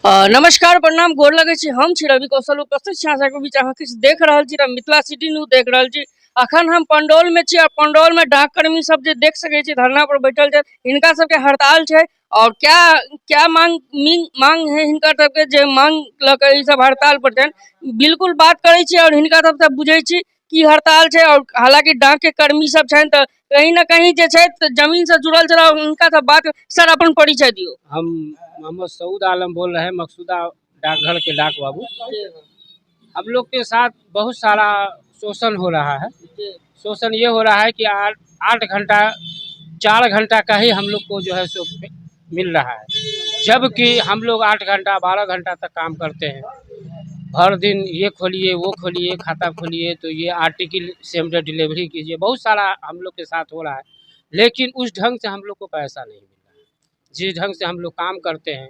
नमस्कार, प्रणाम, गोर लगै छी। हम छी रवि कौशल, उपस्थित छी अहाँ सबके बीच। अहाँ किछु देख रहल छी तऽ मिथिला सिटी न्यूज देख रहल छी। अखन हम पंडौल में छी और पंडौल में डाक कर्मी सब जे देख सकै छी धरना पर बैठल छथि। हिनका सबके हड़ताल छै और क्या क्या मांग मांग है हिनका सबके, जे मांग लऽ के ई सब हड़ताल पर छनि। बिल्कुल बात करै छी और हिनका सबसँ बुझै छी की हड़ताल छै। और हालांकि डाक के कर्मी सब छनि तऽ कहीं ना कहीं जे छै तऽ जमीन से जुड़ल छै। और हुनका से बात, सर अपन परिचय दियौ। हम मोहम्मद सऊद आलम बोल रहे हैं, मकसूदा डाकघर के डाक बाबू। हम लोग के साथ बहुत सारा शोषण हो रहा है। शोषण ये हो रहा है कि 8 8 घंटा, 4 घंटा का ही हम लोग को जो है सो मिल रहा है, जबकि हम लोग 8 घंटा, 12 घंटा तक काम करते हैं भर दिन। ये खोलिए, वो खोलिए, खाता खोलिए, तो ये आर्टिकल सेम डे डिलीवरी कीजिए। बहुत सारा हम लोग के साथ हो रहा है, लेकिन उस ढंग से हम लोग को पैसा नहीं मिल रहा है जिस ढंग से हम लोग काम करते हैं।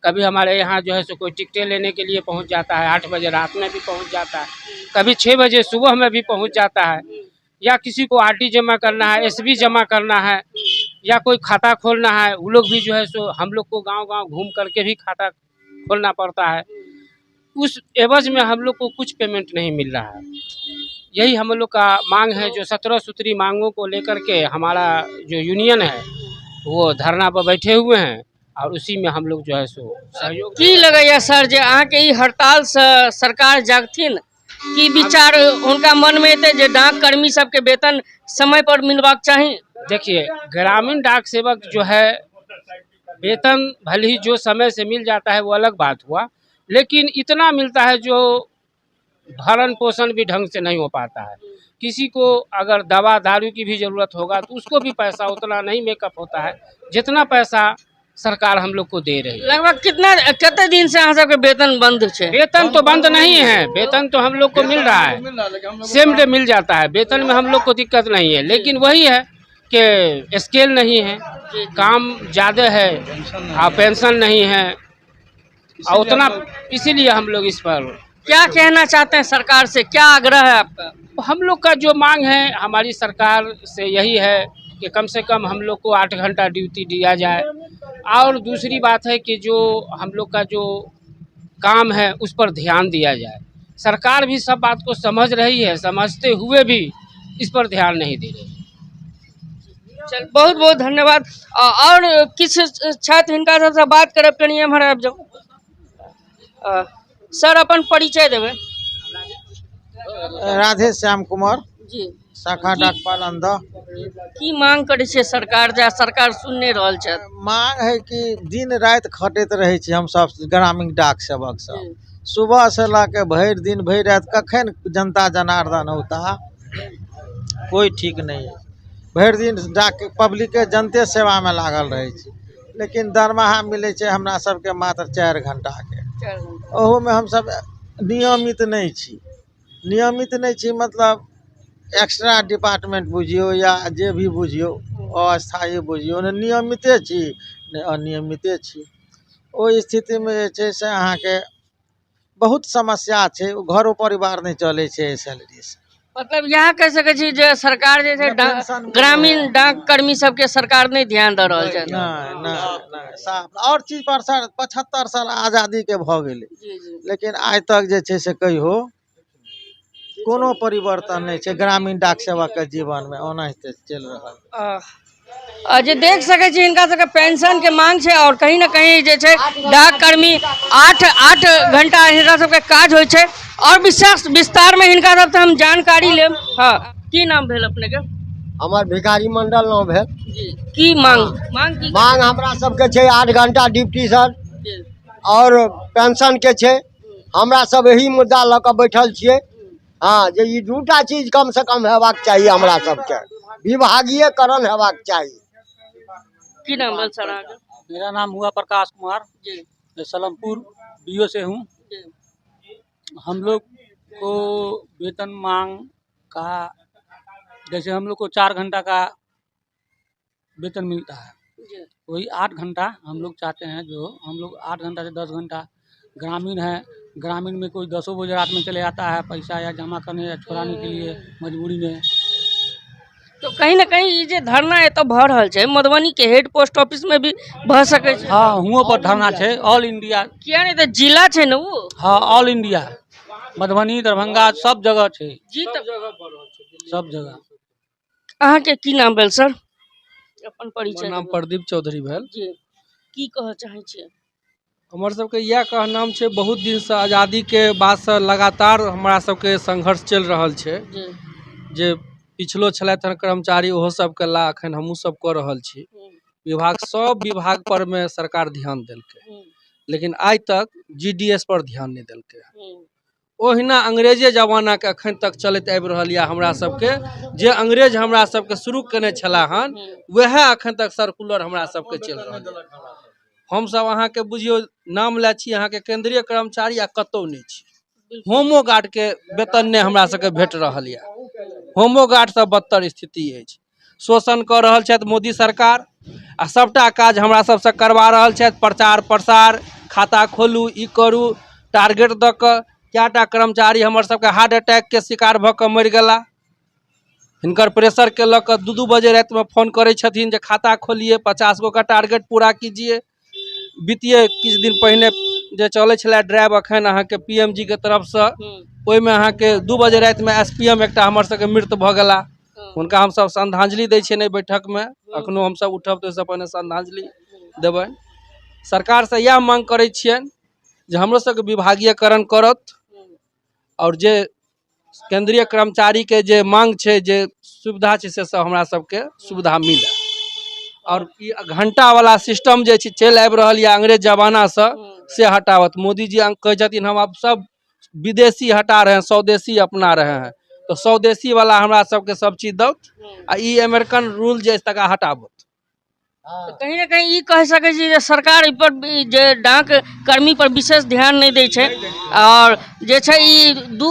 कभी हमारे यहाँ जो है सो कोई टिकटें लेने के लिए पहुँच जाता है, 8 बजे रात में भी पहुँच जाता है, कभी 6 बजे सुबह में भी पहुँच जाता है, या किसी को आरडी जमा करना है, एसबी जमा करना है या कोई खाता खोलना है, वो लोग भी जो है सो हम लोग को गांव गांव घूम करके भी खाता खोलना पड़ता है। उस एवज में हम लोग को कुछ पेमेंट नहीं मिल रहा है। यही हम लोग का मांग है, जो 17 सूत्री मांगों को लेकर के हमारा जो यूनियन है वो धरना पर बैठे हुए हैं और उसी में हम लोग जो है सो सहयोग। की लगैया सर, जे अहाँके ई हड़ताल से सरकार जागथिन? की विचार हुनका मन में एतै जे डाक कर्मी सबके वेतन समय पर मिलबाक चाही? देखिए, ग्रामीण डाक सेवक जो है, वेतन भले ही जो समय से मिल जाता है वो अलग बात हुआ, लेकिन इतना मिलता है जो भरण पोषण भी ढंग से नहीं हो पाता है। किसी को अगर दवा दारू की भी ज़रूरत होगा तो उसको भी पैसा उतना नहीं मेकअप होता है जितना पैसा सरकार हम लोग को दे रही है। लगभग कितना, कते दिन से अहाँ सबके वेतन बंद छै? वेतन तो बंद नहीं है, वेतन तो हम लोग को मिल रहा है, सेम डे मिल जाता है। वेतन में हम लोग को दिक्कत नहीं है, लेकिन वही है कि स्केल नहीं है, काम ज़्यादा है और पेंशन नहीं है और उतना, इसीलिए हम लोग इस पर। क्या कहना चाहते हैं सरकार से? क्या आग्रह है आपका? हम लोग का जो मांग है हमारी सरकार से यही है कि कम से कम हम लोग को 8 घंटा ड्यूटी दिया जाए और दूसरी बात है कि जो हम लोग का जो काम है उस पर ध्यान दिया जाए। सरकार भी सब बात को समझ रही है, समझते हुए भी इस पर ध्यान नहीं दे रही। चल, बहुत बहुत धन्यवाद। और किछु छथि, हिनका सबसँ बात करब। कनि एम्हर आबि जाउ। सर, अपन परिचय देबै। राधे श्याम कुमार। शाखा डाकपाल अंधा। की मांग करै छियै सरकार जे सरकार सुनि नहि रहल छथि? मांग है कि दिन राति खटैत रहै छी हमसब ग्रामीण डाक सेवक सब। सुबह से लऽ के भरि दिन भरि राति, कखन जनता जनार्दन औता कोई ठीक नहीं है। भरि दिन डाक पब्लिकके जनते सेवामे लागल रहै छी, लेकिन दरमाहा मिलै छै हमरा सबके मात्र 4 घंटाके। ओहूमे हमसब नियमित नहि छी। नियमित नहि छी मतलब एक्स्ट्रा डिपार्टमेंट बुझियौ या जे भी बुझियौ, अस्थायी बुझियौ, ने नियमिते छी ने अनियमिते छी। ओहि स्थितिमे जे छै से अहाँके बहुत समस्या छै। घरो परिवार नहि चलै छै एहि सैलरीसँ। मतलब इएह कहि सकै छी जे सरकार जे छै पेंशन मिलै। ग्रामीण डाक कर्मी सबके सरकार नहि ध्यान दऽ रहल छथि। नहि नहि नहि, साफ आओर चीज पर सर 75 साल आजादीके भऽ गेलै, जी जी लेकिन आइ तक जे छै से कहियो कोनो परिवर्तन नहि छै ग्रामीण डाक सेवकके जीवनमे, ओनाहिते चलि रहल। जे देख सकै छी, हिनका सबके पेंशन के मांग छै और कहीं ना कहीं जे छै डाक कर्मी 8 8 घंटा हिनका सबके काज होइ छै। और विशेष विस्तार में हिनका सबसे हम जानकारी लेब। हाँ, की नाम भेल अपने के? हमर भिखारी मंडल नाम भेल। जी, की मांग मांग की? मांग हमरा सबके छै 8 घंटा ड्यूटी सर और पेंशन के छै। हमरा सब एही मुद्दा लऽ कऽ बैठल छियै। हँ, जे ई दूटा चीज कम से कम हेबाक चाही, हमरा सबके विभागीयकरण हेबाक चाही। की नाम भेल सर अहाँके? मेरा नाम हुआ प्रकाश कुमार। मैं सलमपुर बीओ से हूँ। हम लोग को वेतन मांग का, जैसे हम लोग को 4 घंटा का वेतन मिलता है, वही 8 घंटा हम लोग चाहते हैं। जो हम लोग 8 घंटा से 10 घंटा ग्रामीण है, ग्रामीण में कोई दसों बजे रात में चले आता है पैसा या जमा करने या छुड़ाने के लिए मजबूरी में। तो कहीं ना कहीं ई जे धरना एतऽ भऽ रहल छै, मधुबनी के हेड पोस्ट ऑफिस में भी भऽ सकै छै। हाँ, हुओं पर धरना छै, ऑल इंडिया। किया नहि तऽ जिला छै ने ओ। हाँ, ऑल इंडिया, मधुबनी, दरभंगा, सब जगह छै। जी, तऽ सब जगह। अहाँके की नाम भेल सर? अपन परिचय। हमर नाम देबै। प्रदीप चौधरी भेल। जी, की कहऽ चाहै छियै? हमर सबके इएह कहनाम छै, बहुत दिनसँ आजादीके बादसँ लगातार हमरा सबके संघर्ष चलि रहल छै। जे पिछलो छलथि हन कर्मचारी, ओहो सब केला, एखन हमहूँ सब कऽ रहल छी। विभाग, सब विभाग पर मे सरकार ध्यान देलकै, लेकिन आइ तक GDS पर ध्यान नहि देलकै। ओहिना अंग्रेजे जमानाके एखन तक चलैत आबि रहल यऽ। हमरा सबके जे अंग्रेज हमरा सबके शुरू केने छलाह हन, वएह एखन तक सर्कुलर हमरा सबके चलि रहल यऽ। हमसब अहाँके बुझियौ नाम लै छी अहाँके केंद्रीय कर्मचारी आ कतहु नहि छी। होमोगार्डके वेतन नहि हमरा सबके भेट रहल यऽ। होमोगार्डसँ बदतर स्थिति अछि। शोषण कऽ रहल छथि मोदी सरकार आ सभटा काज हमरा सबसँ करवा रहल छथि, प्रचार प्रसार, खाता खोलू, ई करू, टारगेट दऽ कऽ। कएटा कर्मचारी हमर सबके हार्ट अटैकके शिकार भऽ कऽ मरि गेला हिनकर प्रेशरके लऽ कऽ। 2-2 बजे रातिमे फोन करै छथिन जे खाता खोलिए, 50 गो का टारगेट पूरा कीजिए। वित्तीय किछु दिन पहिने जे चलै छलै ड्राइव एखन अहाँके PMG के तरफसँ, ओहिमे अहाँके 2 बजे रातिमे SPM एकटा हमर सबके मृत भऽ गेला। हुनका हमसब श्रद्धांजलि दै छियनि एहि बैठकमे। एखनो हमसब उठब तऽ ओहिसँ पहिने श्रद्धांजलि देबनि। सरकारसँ इएह मांग करै छियनि जे हमरो सबके विभागीयकरण करत आओर जे केंद्रीय कर्मचारीके जे मांग छै, जे सुविधा छै, से सब हमरा सबके सुविधा मिले। आओर ई घंटावला सिस्टम जे छै चलि आबि रहल यऽ अंग्रेज जमानासँ, से हटावत। मोदी जी कहै छथिन हम अब सब विदेशी हटा रहे हैं, स्वदेशी अपना रहे हैं। तऽ स्वदेशी वाला हमरा सबके सब चीज दौत आ ई अमेरिकन रूल जे अछि तकरा हटाबत। तऽ कहीं ने कहीं ई कहि सकै छी जे सरकार एहि पर भी जे डाक कर्मी पर विशेष ध्यान नहि दै छै आओर जे छै ई दू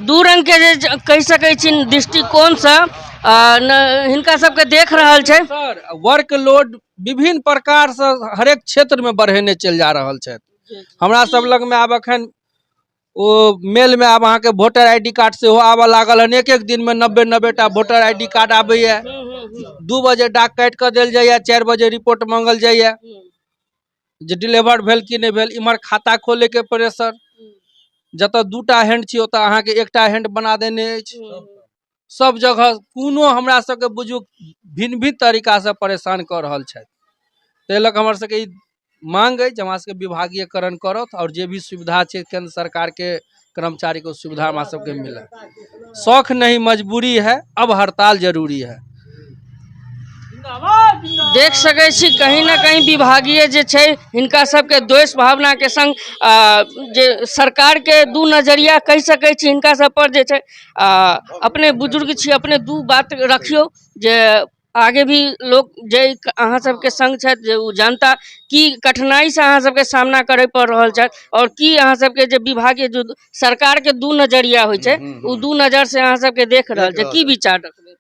दू रंगके जे कहि सकै छी दृष्टिकोणसँ हिनका सबके देख रहल छै। सर, वर्कलोड विभिन्न प्रकारसँ हरेक क्षेत्रमे बढ़ेने चलि जा रहल छथि। हमरा सब लगमे आब एखन ओ मेलमे आब अहाँके वोटर ID card सेहो आबऽ लागल हन। एक एक दिनमे 90-90 टा वोटर ID card आबैए। 2 बजे डाक काटि कऽ देल जाइए, 4 बजे रिपोर्ट मांगल जाइए जे डिलीवर भेल कि नहि भेल। इम्हर खाता खोलैके प्रेशर, जतऽ 2टा हैंड छी ओतऽ अहाँके एकटा हैंड बना देने अछि। सब जगह कोनो हमरा सबके बुझू भिन्न भिन्न तरीकासँ परेशान कऽ रहल छथि। ताहि लऽ कऽ हमर सबके ई मांग अछि जे हमरा सबके विभागीयकरण करत आओर जे भी सुविधा छै केंद्र सरकारके कर्मचारीके, ओ सुविधा हमरा सबके मिले। शौख नहीं मजबूरी है, अब हड़ताल जरूरी है। देख सकै छी, कहीं ना कहीं विभागीय जे छै हिनका सबके द्वेष भावनाके संग जे सरकारके दू नजरिया कहि सकै छी हिनका सब पर जे छै। अपने बुजुर्ग छी, अपने दू बात रखियौ जे आगे भी लोक जे अहाँ सबके संग छथि, जे ओ जनता की कठिनाइसँ अहाँ सबके सामना करय पड़ि रहल छथि आओर की अहाँ सबके जे विभागीय जो सरकारके दू नजरिया होइ छै, ओ दू नजर से अहाँ सबके देख रहल छै, की विचार रखबै?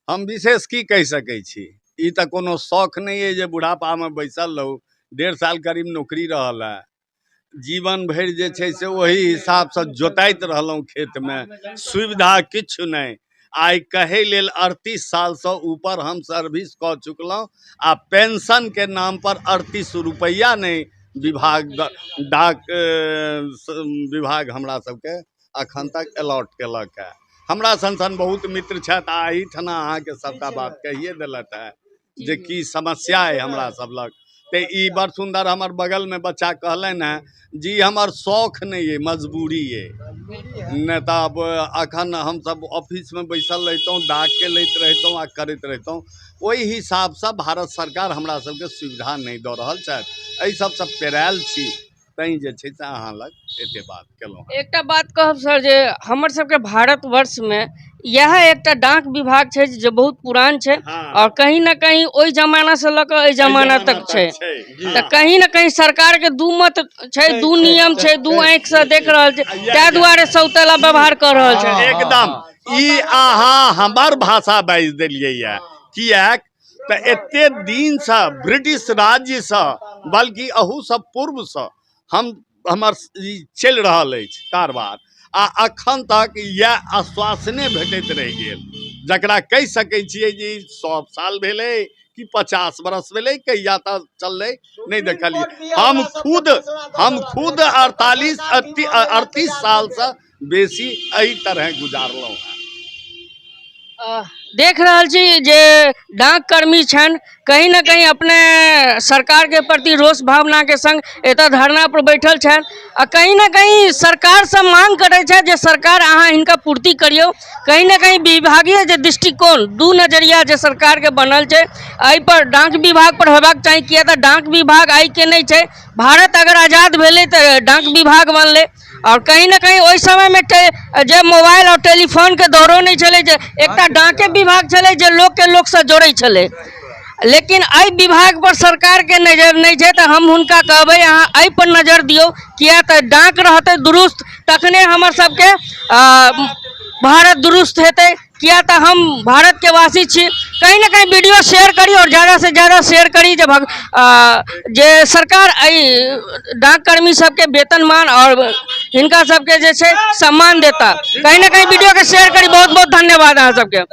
हम विशेष की कहि सकै छी? ई तऽ कोनो शौख नहि अइ जे बुढ़ापामे बैसल रहू। 1.5 साल करीब नौकरी रहल हँ। जीवन भरि जे छै से ओही हिसाबसँ जोताइत रहलहुँ खेतमे, सुविधा किछु नहि। आइ कहै लेल 38 सालसँ ऊपर हम सर्विस कऽ चुकलहुँ आ पेंशनके नाम पर 38 रुपैआ नहि विभाग, डाक विभाग हमरा सबके अखन तक अलॉट केलक है। हमरा सन सन बहुत मित्र छथि आ एहिठिना अहाँके सबटा बात कहिए देलथि है जे की समस्या अइ हमरा सब लग। तऽ ई बड़ सुन्दर हमर बगलमे बच्चा कहलनि हेँ जी, हमर शौख नहि अइ, मजबूरी अइ, नहि तऽ आब अखन हमसब ऑफिसमे बैसल रहितहुँ, डाकके लैत रहितहुँ आ करैत रहितहुँ। ओहि हिसाबसँ भारत सरकार हमरा सबके सुविधा नहि दऽ रहल छथि। एहि सबसँ पेरायल छी, तैँ जे छै से अहाँ लग एते बात केलहुँ। एकटा बात कहब सर, जे हमर सबके भारतवर्षमे इएह एकटा डाक विभाग छै जे बहुत पुरान छै आओर कहीं ना कहीं ओहि जमाना से लऽ कऽ एहि जमाना तक छै। तऽ कहीं ना कहीं सरकारके दू मत छै, दू नियम छै, दू आँखिसँ देख रहल छै, ताहि दुआरे सौतेला व्यवहार कऽ रहल छै। एकदम, ई अहाँ हमर भाषा बाजि देलियै यऽ। किएक तऽ एते दिनसँ ब्रिटिश राज्यसँ, बल्कि अहूसँ पूर्वसँ हम हमर ई चलि रहल अछि कारबार आ अखन तक इएह आश्वासने भेटैत रहि गेल। जकरा कहि सकै छियै जे ई 100 साल भेलै कि 50 बरस भेलै, कहिया तक चललै नहि देखलियै। हम खुद 48, 38 सालसँ बेसी एहि तरहे गुजारलहुँ हेँ। देख रहल छी जे डाक कर्मी छनि, कहीं ना कहीं अपने सरकार के प्रति रोष भावना के संग एतऽ धरना पर बैठल छनि आ कहीं ना कहीं सरकारसँ मांग करै छथि जे सरकार, अहाँ हिनका पूर्ति करियौ। कहीं ना कहीं विभागीय जे दृष्टिकोण, दू नजरिया जे सरकारके बनल छै, एहि पर डाक विभाग पर होयबाक चाही, किया तऽ डाक विभाग आइके नहि छै। भारत अगर आजाद भेलै तऽ डाक विभाग बनलै आओर कहीं ना कहीं ओहि समयमे जे मोबाइल आओर टेलीफोनके दौरो नहि छलै, जे एकटा डाके विभाग छलै जे लोकके लोकसँ जोड़ै छलै। लेकिन एहि विभाग पर सरकारके नजर नहि छै, तऽ हम हुनका कहबै, अहाँ एहि पर नजर दियौ, किया तऽ डाक रहतै दुरुस्त तखने हमर सबके भारत दुरुस्त हेतै, किया तऽ हम भारतके वासी छी। कहीं ना कहीं वीडियो शेयर करी और ज़्यादा से ज़्यादा शेयर करी जे सरकार एहि डाक कर्मी सबके वेतनमान और हिनका सबके जे छै सम्मान देता। कहीं ना कहीं वीडियो के शेयर करी। बहुत बहुत धन्यवाद अहाँ सबके।